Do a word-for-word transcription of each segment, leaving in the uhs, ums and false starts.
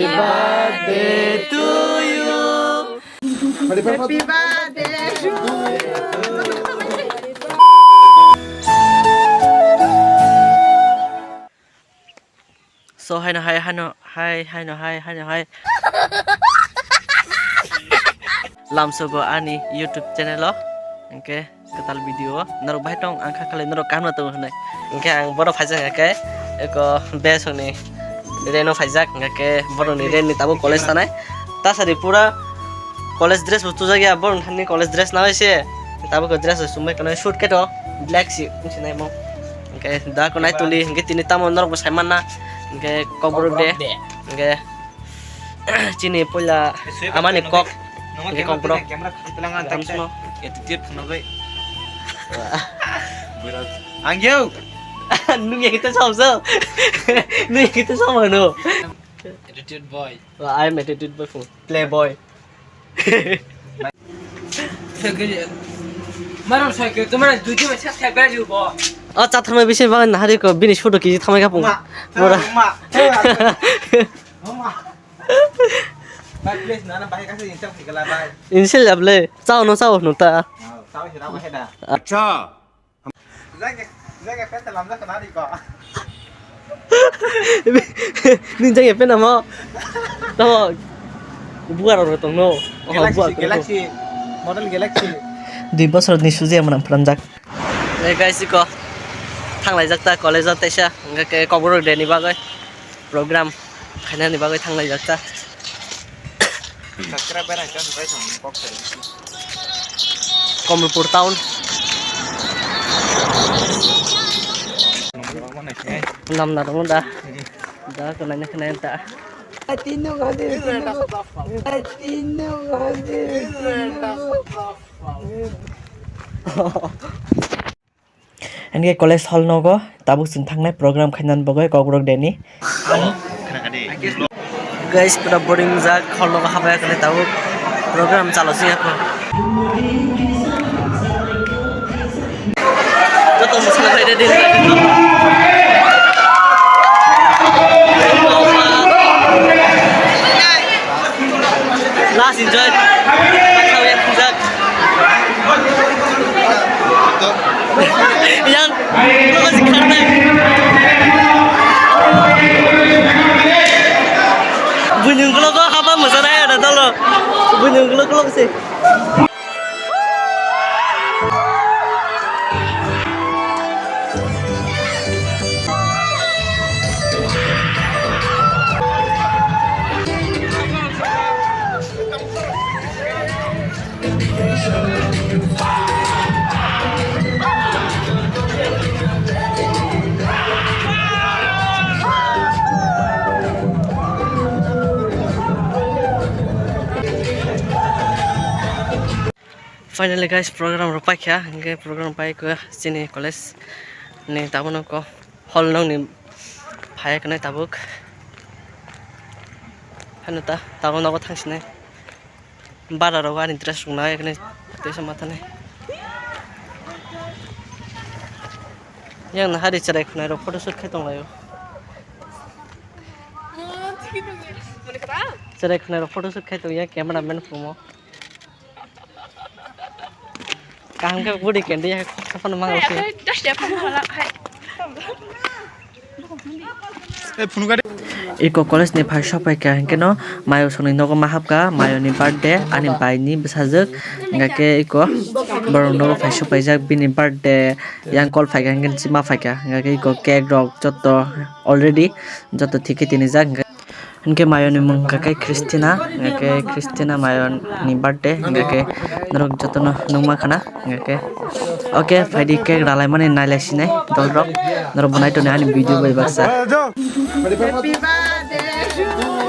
Birthday to you. Happy birthday to you. So, haino hai, haino hai, haino hai, haino hai. Lamsogo ani YouTube channel o, hwnkhe kwtal video o norok bahai tong, ang kha khalai norok kaham no tongo hinwi. Hwnkhe ang bono phaijak hwnkhe eko Besongni reno phaijak, hwnkhe borokni renni tabuk college tanai. Tasadi pura college dress bo chujak ya, borok thani college dress nawi se tabuk dress bo chumbai kanai, suit keto black si wngsinai mo. Hwnkhe da ko nai tuli, hwnkhe tini tamo norok bo sai manna, hwnkhe Kokborok de, hwnkhe chini puila amani kok, hwnkhe Kokborok. Attitude phunugwi. Ang yo. Nung yang itu sama so. Nung yang itu sama no. Attitude boy. I am attitude boy phung. Playboy. Maro cycle, tomar dui din sa cycle ju bo. O chathar mai bisi bangan hari ko bini sudo kiji thamai kapung. Ma. Bora. Ma. Ma. Bai, please, nana, bai, kasa insel thikala, bai. Insel jable. Chao no chao no ta. Oh, chao sira, bai, da. Acha. Jaga, jaga, penta lamja kana di ko. Ni jaga penta mo. Tamo. Buar oro tong no. Oh, Galaxy, buar oro tong. Galaxy. Model Galaxy. Dui bosor ni suji amana pranjak. Eh, guys, iko. Thanglai jak ta college o teisa. Hingke Kokborok de ni bagoi. Program khainani bagwi thanglaijak ta. Subscribe bai rang chong bai song kok sari. Kamalpur town. Namna rong da. Da ko nai khna ta. Tino gade, tino gade, tino gade. Hingke college hall nogo tabuk chwng thangnai program khainani bagwi Kokborok Day ni. Guys, pura boring jak, hall nogo habya khe tabuk program chalo sing ya kho. Joto mwsana khlai ready wngkha. Last enjoy. Yang, bunyung kolo ko haba mosa nai ada tolo. Bunyung kolo kolo se. Finally guys, program rok paikha, hingke program paikha chini college ni tabuk no ko hall nong ni phai kanai tabuk. Hano ta tabuk nogo thang sinai. Bara rok ani dress rok nai kanai teisa ma thanai. Yang na hari cherai khwnai rok photoshoot khai tong lai o. Cherai khwnai rok photoshoot khai tong ya camera man phumo. Kaham khe budi kendi ya, khapano mang rok se. Iko college ni phai sopai kha, hinkhe no mayo songni nogo ma hapkha, mayo ni birthday, ani bai ni bwsajwk, hingkhe iko borok nogo phai sopaijak, bini birthday yang call phaikha, hinkhe chima phaikha, hingkhe iko cake rok joto already joto thik khe tini jak. Hinkhe mayo ni mung hwnkha khe Christina, hwnkha khe Christina mayo ni birthday, hwnkha khe norok jotono nukma khana, hwnkha khe. Oke, phaidi cake ralaimani nailai sinai dolrok, norok bo nai toni ani video bai baksa. Happy birthday to you.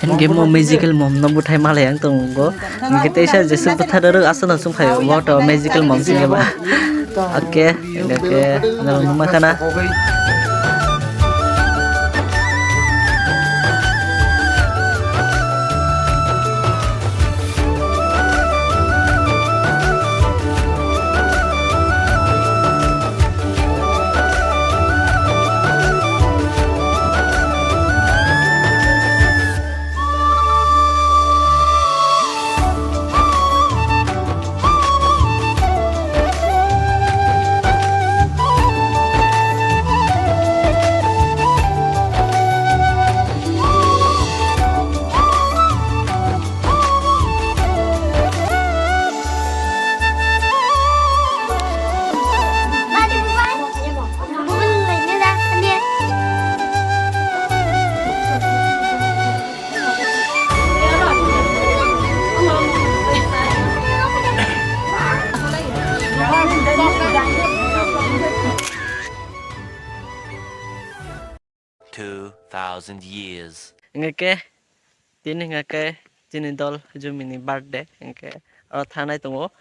Hingke mo magical mom no bwthai malai ang tongo. Hingke teisa jesuk bwthai rok aswk no chwng phaio. Bo to magical mom se ba. Oke, hingke norok numa khana. Two thousand years. Hingke tini hingke chini dol Jumi ni birthday, hingke oro thangnai tongo.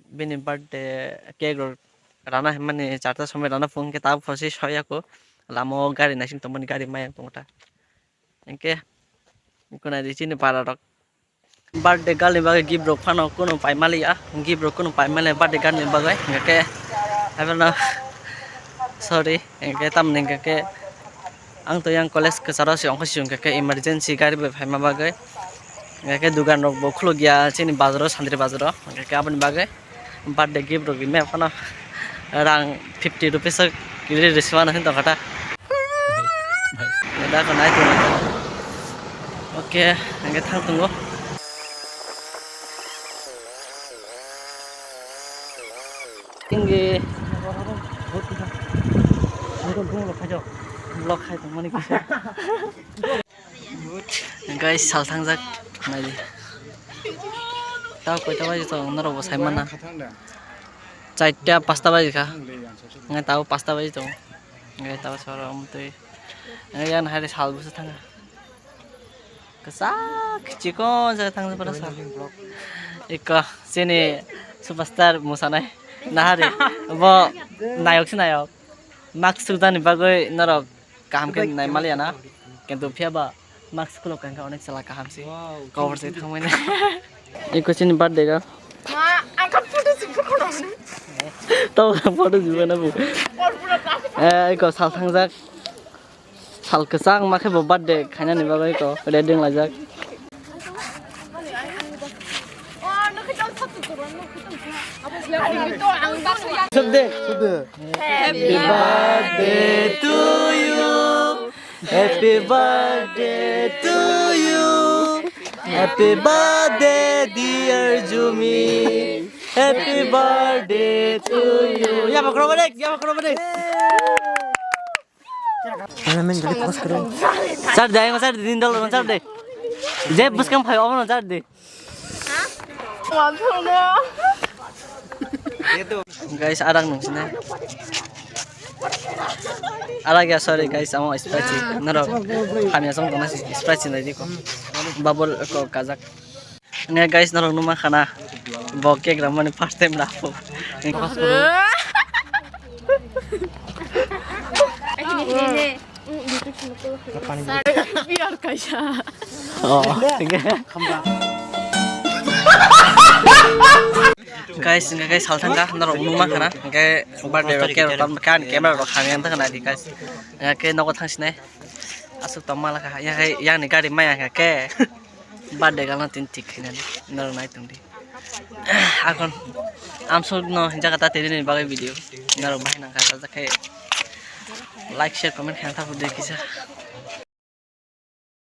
Bini birthday cake rok rana hinmani charta somoi rana phung, hingke tabuk phosi soyako. Lama o gari naising tongmani, gari maya tongo ta. Hingke kunai di chini para rok. Birthday girl ni bagwi gift rok phano kunu paimaliya, gift rok kunu paimaliya birthday girl ni bagwi, hingke haibano sorry, hingke tamni hingke ang to yang college kwcharo se ongkha siyong, hingke emergency gari bai phaima bagwi, hingke dugan rok bo khulukya chini bazaro, Santri bazaro, hingke aboni bagwi birthday gift rok rimya phano rang fifty rupees o kiri rwsima no hin tongkha ta. Da ko nai tong. Oke, hingke thang tongo. Tinggi. Vlog khai tongmani kisa. Guys, sal thangjak naidi. Tao koita baji tong norok bo sai mana. Chaita pasta baji kha. Ngai tao pasta baji tong. Ngai tao soro umtui. Ngai yan hari sal busa thanga. Kesak chikon jaga thang jaga sal. Iko chini superstar musanai. Nahari bo nayok si nayok. Mask sujani bagwi norok kaham khe nai maliya na, kintu phiya ba mask khulok kha, onek chwla kaham se. Wow. Kobor se thangmani. Eko chini birthday ga. Ma, ang kha photo sibuk khoroknwi. Tau kha photo sibuk na bu. Por pura traffic. Eh, eko sal thangjak. Sal kwchang ma khe bo birthday khainani bagwi eko ready wng laijak. Sudde, sudde. Happy birthday to you. Happy birthday to you. Happy birthday, dear Jumi. Happy birthday to you. Ya, makrobare, ya, makrobare. Char de, ayang char de, din dol char de. Je buskang phai omo char de. Guys, arang nung sini. Arang ya, sorry guys, amo spicy. Naro hamya song tong nasi spicy nai di ko. Bubble ko kajak. Nge guys, norok numa khana. Bo cake ramani first time rapo. Biar kaisa. Oh, oke. Guys, nge guys, sal thangka, norok numa khana. Nge birthday rok cake rok tam kan camera rok khani ang thangka nai di guys. Nge ke nogo thang sinai. Asuk tong mala kha, yang hai, yang ni gari maya kha ke. Birthday galno tin thik khainani, norok nai tong di. Akon amsuk no hinjaka ta tini ni bagwi video. Norok bahai nang kha, sajak khe like, share, comment khaina thapu de kisa.